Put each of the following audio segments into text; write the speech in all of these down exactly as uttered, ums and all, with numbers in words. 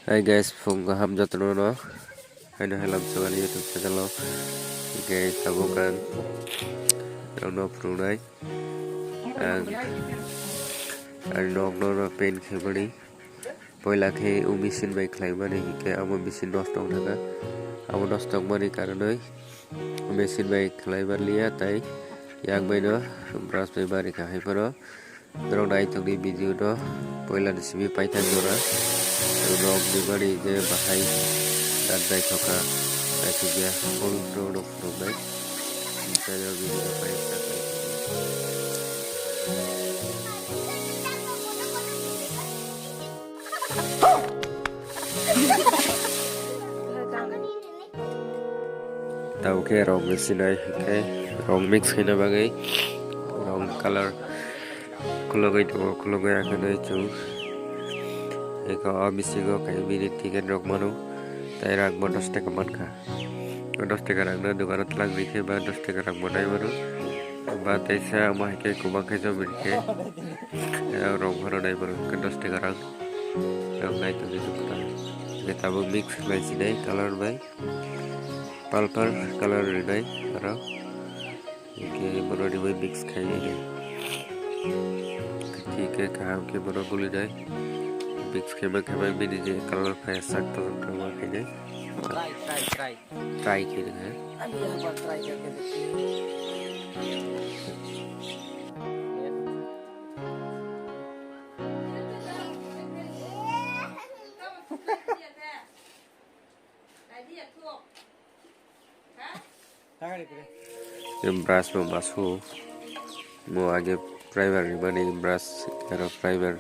Hi guys, phung kaham jotono no. Haino halam chwngani YouTube channel o. Guys, tabuk ang norokno phunuknai. Ang, ang norokno paint khaimani. Poila khe o machine bai khlaimani hinkhe abo machine nosto wngkha. Abo nosto wngmani karonwi machine bai khlaimanliya, tai yak baino brush bai barikha. Haiphano norok naitokni video no poila ni simi paithak jora. Norok ni bari je bahai dan naithokha, naithokya, full norok no phunuknai. Tei o video no paithak naithokya. Tabuk khe rong machine bai hinkhe rong mix khaina bagwi rong colour khulugwi tongo, khulugwi akhwnwi chwng eko o bisingo kaisa bini ticket rok mano, tei rang bo dos taka mankha. O dos taka rang no dogano twlangwi khe ba dos taka rang bo nai mano, ba teisa omo hai khe kwbang khe jomoni khe rong phano nai mano, hwnkhe dos taka rang rok nai tongwi tongkha. Hwnkhe tabuk mix khlai sinai colour bai. Purple colour rinai aro. Hwnkhe bono rimui mix khai nai. Hwnkhe kaham khe bono gulinai. Mix khaima khaima bini je colour phai sak tongo tongma khainai. Try, try, try. Try khe rwkha. Ani hamar try khe rwkha. Brush bo masu mo age primer rimani brush aro primer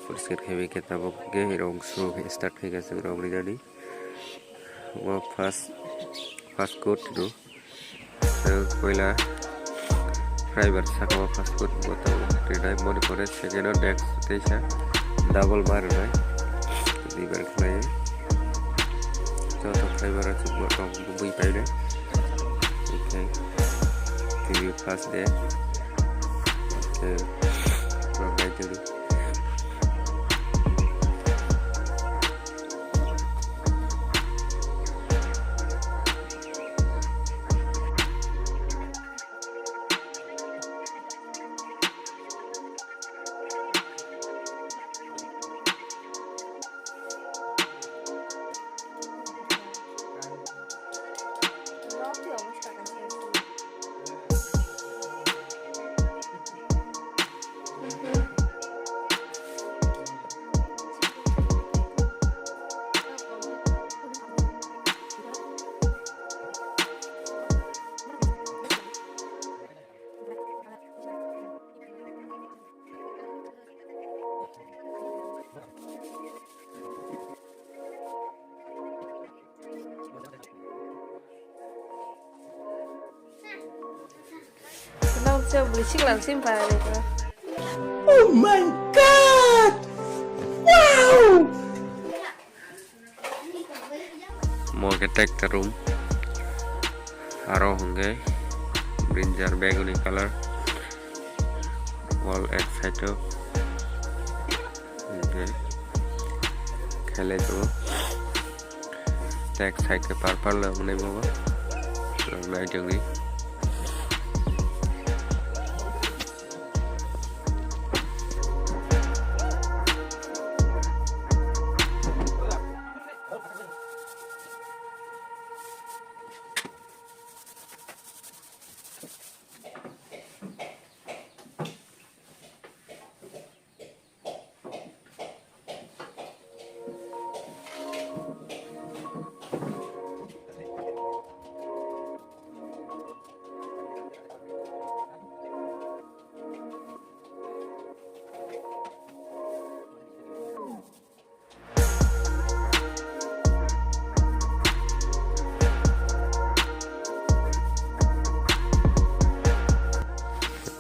poriskar khaimani khe tabuk khe rong su start khaikha chwng rong rinani. Mo first, first coat no. Ang poila primer saka o first coat bottle rinai, moni pore second o next teisa double bar rinai, duibar khlai joto primer o chwng bottle bui painai. Okay, tini first day. Okay, rok naitoni. Nang siya beli sih langsung bayar itu. Oh my God! Wow! Mo khe tractor room. Aro hwnkhe brinjal beguni colour. Wall ek side o. Hwnkhe khelai tongo. Tek side khe purple rok nai bobo. Rok nai tongwi.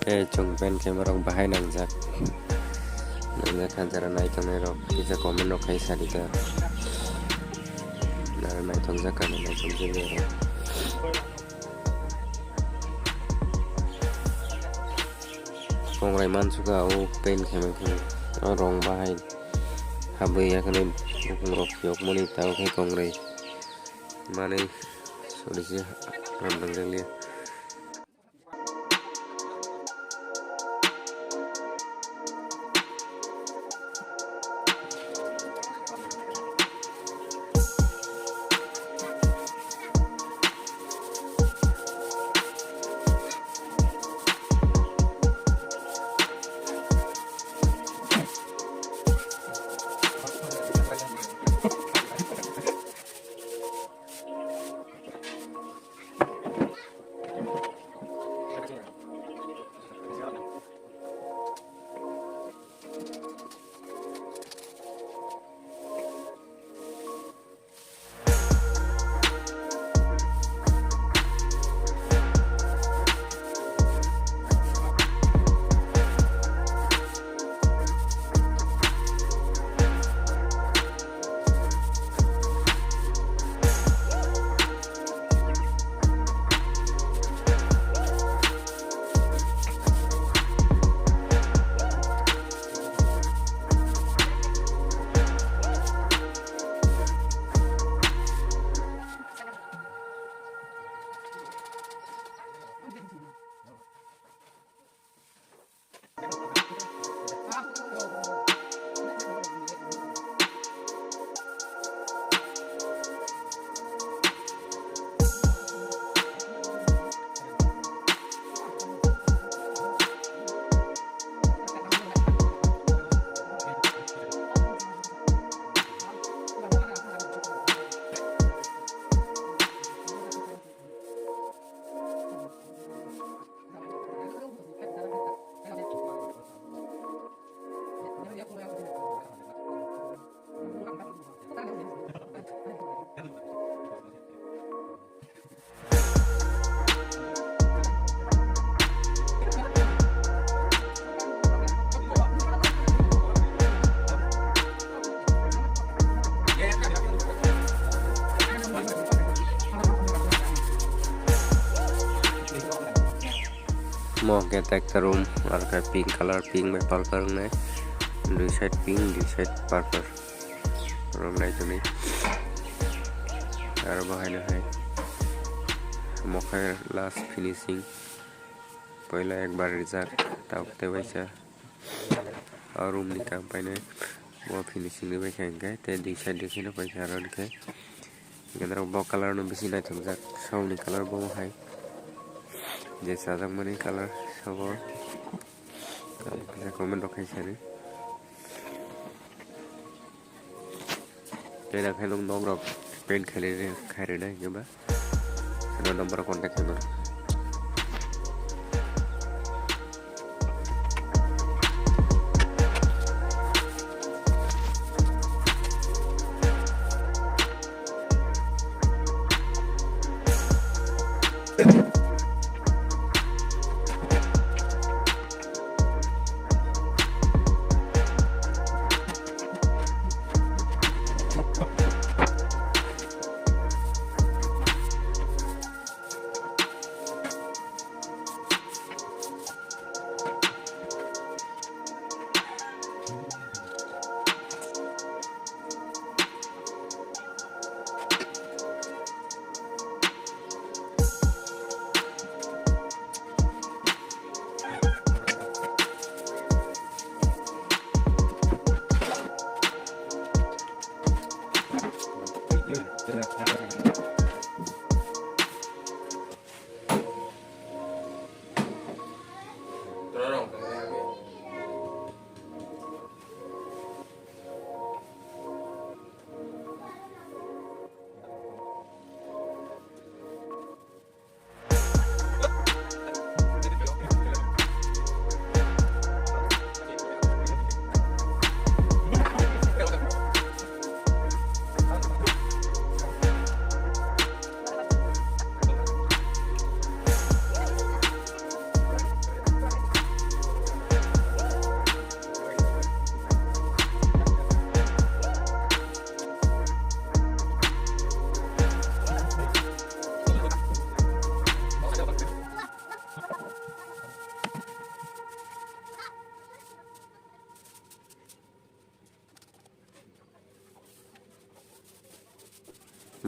Eh, chwng pen khe borok bahai nangjak. Nangjak kha jara naithoknai rok kisa comment rok khai sadi ta. Naro naithokjak kha naithokjak rok. Kongrai mansukha o paint khaima khe o rong bahai. Habwi yakhwlwi bukhungrok phiyokmani tamo khe kongrai manwi sori se rwndwng liya. Mo hwnkhe ta ekta room, aro khe pink colour, pink bai purple wngnai, dui side pink, dui side purple. Room nai tongwi. Aro bo haino hai omo khe last finishing. Poila ekbar rijak, tabuk tei waisa o room ni kam painai bo finishing ni bai kha hinkhe tei dui side dui side no paikha aro hinkhe. Hinkhe norok bo colour no bisi naithokjak, songni colour bo hai je chajakmani colour sabo. Comment rok khai sadi. Tei da khe nwng nok rok paint khairwi, khairwi nai hwnkhe ba. Ano number contact khaimano.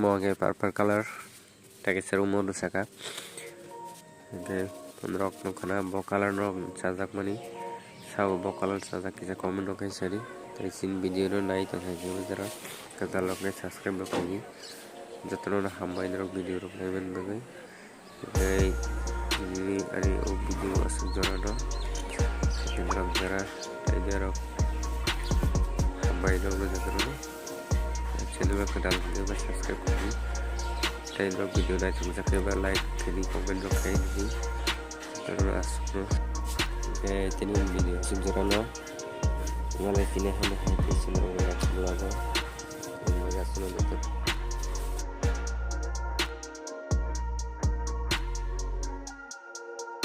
Mo hwnkhe purple colour, tei kaisa room o rwsaka. Hwnkhe norok nukha na bo colour norok chajakmani, sabo bo colour chajak kisa comment rok khai sadi. Tei chini video no nai tongkha khe bo jora kwtal rok khe subscribe rok khaidi. Jotono no hambai norok video rok naimani bagwi. Tei nini ani o video aswk jora no. Tei norok jora tei norok hambai norok jotono. Channel o kwtal hwnkhe ba subscribe khaidi. Tei norok video naithok jakhe ba like khaidi, comment rok khaidi. Norok aswkno. Tei tini video aswk jora no. Malai tini hwnwi hai tei chwng rok ya chwng lago. Ang aswkno joto.